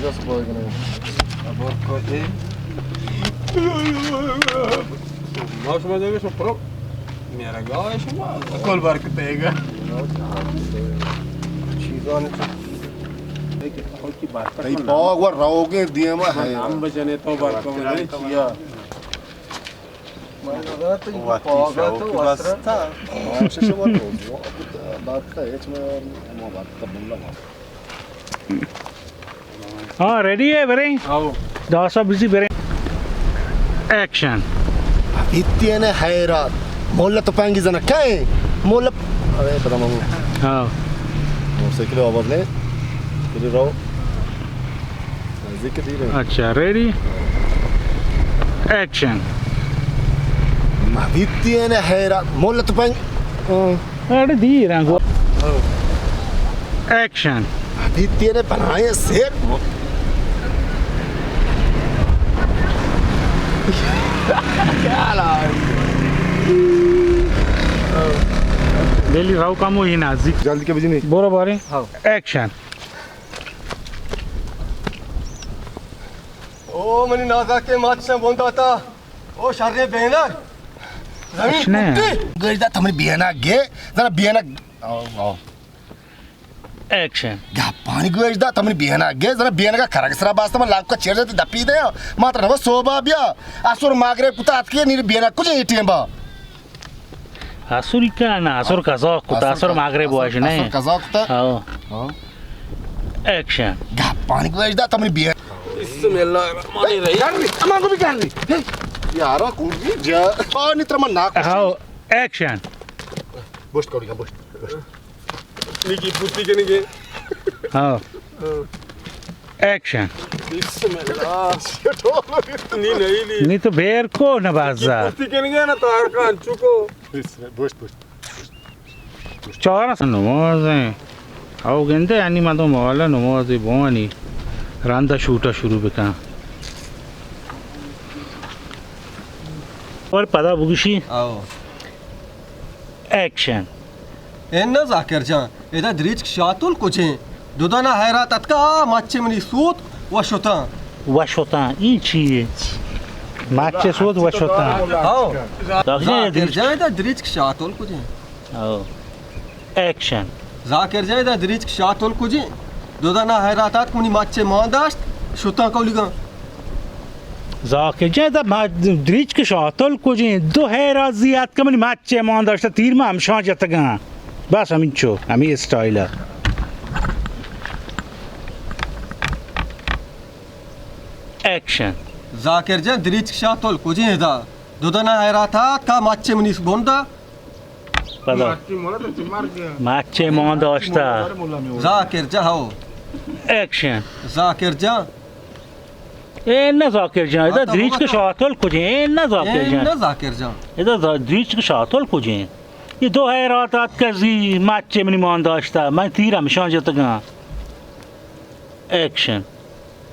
دست بوگ نہ۔ ابر کو اے۔ ما شما دیگه شما پرو۔ میرا گاہ شما۔ کل برکت ہے گا۔ چیزان چ-، تئی پاگ و روگیں دیما ہے۔ ہم بجنے تو برکت ہے۔ چیا؟ وقتی شوق بستا۔ شما بات ہے، ما بات بولنا۔ ہاں، ریڈی ہے، بریں؟ آؤ۔ داسا بزی بریں۔ ایکشن۔ اتینے حیرات۔ مولا تپنگی زنا کئے؟ مولا، ارے، پتا مامو۔ ہاں۔ موٹرسائیکل آواز لے۔ پھر رو۔ نزدیک دیر ہے۔ اچھا، ریڈی؟ ایکشن۔ اتینے حیرات۔ مولا تپنگ-، اڑے دیر ہیں گو۔ ایکشن۔ ابھی تیرے بنائے سے۔ کیا لا؟ دلی راو کامو ہی نازک۔ جلدی کے بجی نہیں۔ بورو بارے۔ ہاں۔ ایکشن۔ او منی نازا کے مات سے بوندا تا۔ او شریں بینر۔ زمین اچھا۔ کٹی۔ گوش دا تمری بینا گے، ذرا بینا۔ آؤ، آؤ۔ ایکشن۔ گپانی گوش دا تمری بینا گے، ذرا بینا کا کرگ سرا باستا من لاکو کا چیر جاتی دپی دے۔ ما ترا نو صوبہ بیا۔ اسور ماگرے کتا اتکی نیر بینا کجے اے ٹیم با۔ اسوری کا نا، اسور قضا کتا، اسور ماگرے بواش نہیں۔ اسور قضا کتا۔ ہاں۔ ہاں۔ ایکشن۔ گپانی گوش دا تمری بینا۔ بسم اللہ الرحمن الرحیم۔ کر رہی، اما کو بھی کر رہی۔ یارا کور بھی جا۔ پانی ترا من ناکو۔ How, action. بوشت کوڑی کا، بوشت، بوشت۔ نکی پوتی کنگے۔ ہاؤ۔ ایکشن۔ بسم اللہ۔ نی نہیں لی۔ نی تو بیر کو نہ بازا۔ پوتی کنگے نا تار کان چکو۔ بوشت، بوشت۔ چار نماز ہیں۔ او گندے یعنی من تو مولا نماز بوانی رندا شوٹا شروع بکن۔ اور پدا بگوشی۔ آؤ۔ ایکشن۔ اے نہ ذاکر جان، ادا دریچک شاتل کجیں؟ دو دانا حیرات اتکا، آ مچے منی سوت و شتاں۔ و شتاں، ای چی ہے؟ مچے سوت و شتاں۔ ہاؤ۔ ذاکر جان، ادا دریچک شاتل کجیں؟ ہاؤ۔ ایکشن۔ ذاکر جان، ادا دریچک شاتل کجیں؟ دو دانا حیرات اتک منی مچے مان داشت، شتاں کولیگاں۔ ذاکر جان، ادا ما-، دریچک شاتل کجیں؟ دو حیرات زی اتک منی مچے مان داشت، تیر ما ہمشان جتگاں۔ بس ہمینچو، ہمیں اسٹائل ہے۔ ایکشن۔ ذاکر جان، دریچک شاتل کجیں ادا؟ دو دانا حیرات اتکا مچے منی بوندا۔ پدا۔ مچے مان داشتا۔ ذاکر جان، ہاؤ۔ ایکشن۔ ذاکر جان۔ اے نہ ذاکر جان، ادا دریچک شاتل کجیں؟ اے نہ ذاکر جان۔ اے نہ ذاکر جان۔ ادا دریچک شاتل کجیں؟ یہ دو حیرات اتکا زی مچے منی مان داشتا، من تیر ہمشان جتگاں۔ ایکشن۔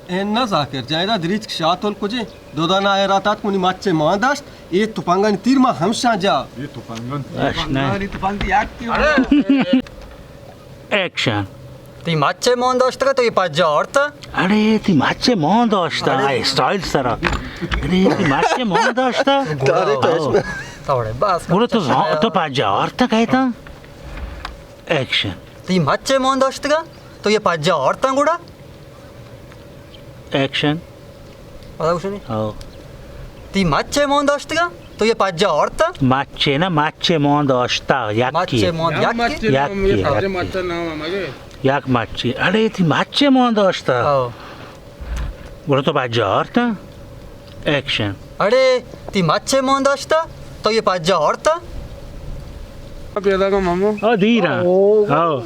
اے نہ ذاکر جان، ادا دریچک شاتل کجیں؟ دو دانا حیرات اتک منی مچے مان داشت، اے تپنگانی تیر ما ہمشان جا۔ اش نہ۔ ایکشن۔ تی مچے مان داشتگا تو یہ پجا آرتا؟ اڑے تی مچے مان داشتا، اڑے۔ اسٹائل سرا۔ اڑے تی مچے مان داشتا؟ توڑے بس۔ گڑا تو زا-، تو پجا آرتا کہتا؟ ایکشن۔ تی مچے مان داشتگا تو یہ پجا آرتا گڑا؟ ایکشن۔ پدا گوشنی؟ ہاؤ۔ تی مچے مان داشتگا تو یہ پجا آرتا؟ مچے نہ، مچے مان داشتا، یکی۔ مچے مان، یکی؟ یکی، یکی۔ یک مچے۔ اڑے تی مچے مان داشتا؟ ہاؤ۔ گڑا تو پجا آرتا؟ ایکشن۔ اڑے تی مچے مان داشتا تو یہ پجا آرتا؟ پیدا کا مامو۔ آ، دیرا۔ ہاؤ۔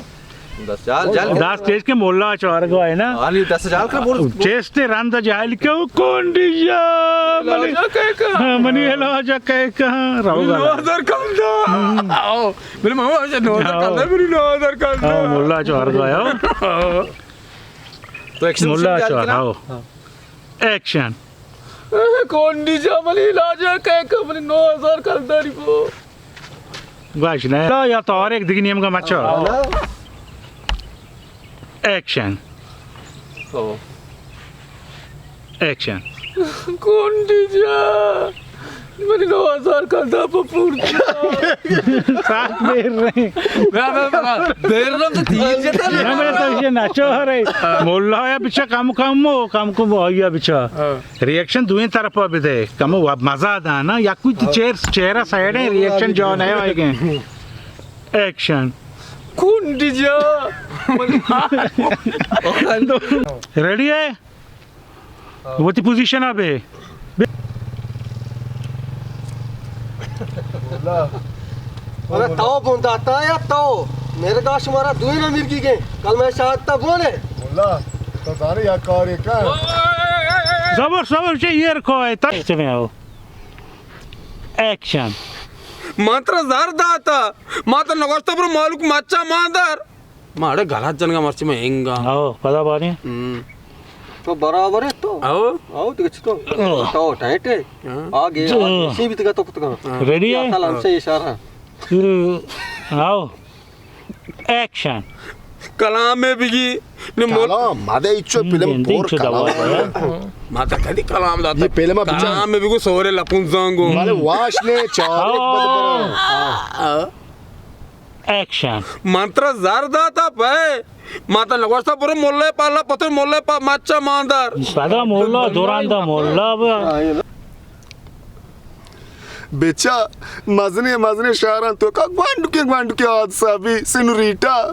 دست جال، جال۔ دست پیش کے مولا چارگا ہے نا۔ آلی دست جال کر بول۔ چیستے رند جال کے کونڈی جا۔ منی علاج کہے کہاں؟ ہاں، منی علاج کہے کہاں؟ رو منی گا۔ نو ہزار کلدار۔ ہم۔ آؤ۔ منی ماما، نو ہزار کلدار، منی نو ہزار کلدار۔ ہاں، مولا چارگا ہے۔ تو ایکشن مولا چار، ہاؤ۔ ہاں۔ ایکشن۔ اے کونڈی جا، منی علاج کہے کہاں؟ منی نو ہزار کلداری بو۔ گوش نہ۔ یا تو اور ایک دگہ نیمگا مچا۔ ایکشن۔ او۔ ایکشن۔ کنڈی جا، منی نو ہزار کلدار پہ پورت۔ ساعت دیر نہیں۔ دیر نہیں تو تیر جتا۔ نہ، میں تو یہ نہ چاہ رہے۔ مولا یا بچا کم کم ہو، کم کم ہو، یا بچا۔ ریئیکشن دوئیں طرفا بدے، کمو واب مزہ دانا، یا کوئی تی چیر، چیرا سائیڈ ہے، ریئیکشن جو نئے آئے گئے۔ ایکشن۔ کنڈی جا۔ ریڈی ہے؟ وتی پوزیشن ءَ بے۔ ارے تو بنداتا یا تو؟ میرگا شمارا دوئیں مرگی گئے۔ کل میں شاہد تا بونے۔ مولا، تو زانے یا کارے کن۔ صبر، صبر، چے ایر کو ہے، تشت میں آؤ۔ ایکشن۔ من ترا زر داتا، ما ترا نگوشتا برو مالک مچا ماندار۔ ما اڑے غلط جنگا، مرچی ما انگا۔ آؤ، پدا باریں۔ ہم۔ تو برابر ہے تو۔ آؤ۔ آؤ، تو کچھ تو۔ آؤ۔ تو ٹائٹ ہے۔ ہاں۔ آگے، جو۔ آگے، سی بھی تکا تو کتکا۔ ہاں۔ ریڈی ہے؟ اصل ہم سے اشارہ۔ ہم، آؤ۔ ایکشن۔ کلام میں بگی۔ نے مول- کلام، ما دے اچو فلم پور کلام۔ ما تا کدی کلام داتا۔ یہ فلم بچا۔ کلام میں بگو سورے لپون زانگو۔ مالے واش نے چار ایک بد برا۔ آؤ۔ ایکشن۔ من ترا زر داتا پہ، ما ترا نگوشتا برو ملا پالا پتر ملا پا مچا ماندار۔ پدا ملا دوران دا ملا با۔ بچا، مزنیں مزنیں شہران توکا گوانڈکے گوانڈکے حادثہ بی، سینوریٹا۔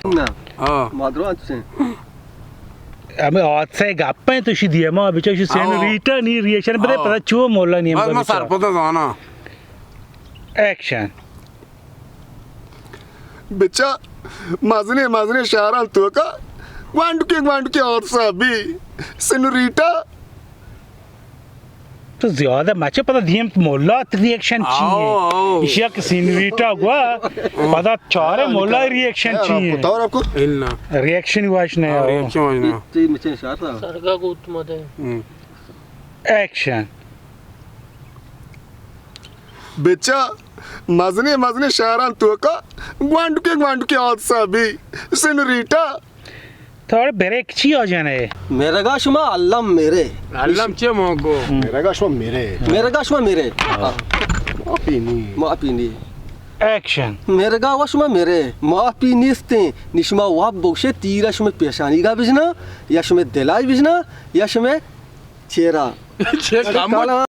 نہ۔ ہاں۔ مادرو انچیں۔ ہمیں حادثہ گپ ہیں تو شی دیما بچا شی سینوریٹا نی ریئیکشن بدے، ہاں۔ پدا چو ملا نیم بس ما بچا۔ سرپد زانا۔ ایکشن۔ بچا، مزنیں مزنیں شہران توکا گوانڈکے گوانڈکے حادثہ بی، سینوریٹا۔ تو زیادہ مچے، پدا دیم ملا ریئیکشن چی ہے؟ آؤ، آؤ۔ ایشیا کہ سینوریٹا گوا، پدا چارے ملا ریئیکشن چی ہے؟ ریئیکشن واش نہیں ہو۔ ریئیکشن واش نہیں۔ سرگا گوت مدے۔ ہم۔ ایکشن۔ بچا، مزنیں مزنیں شہران توکا گوانڈکے گوانڈکے حادثہ بی، سینوریٹا۔ تو اڑے بریک چی آ جانے؟ میرگا شما الم میرے۔ الم چے مونگو؟ میرگا شما میرے۔ میرگا شما میرے۔ ہاں۔ معافی نی۔ معافی نی۔ ایکشن۔ میرگا و شما میرے۔ معافی نیستیں۔ نی شما واب بگشے تیرا شما پیشانی گا بجنا، یا شما دلائی بجنا، یا شما چیرا۔ چے کم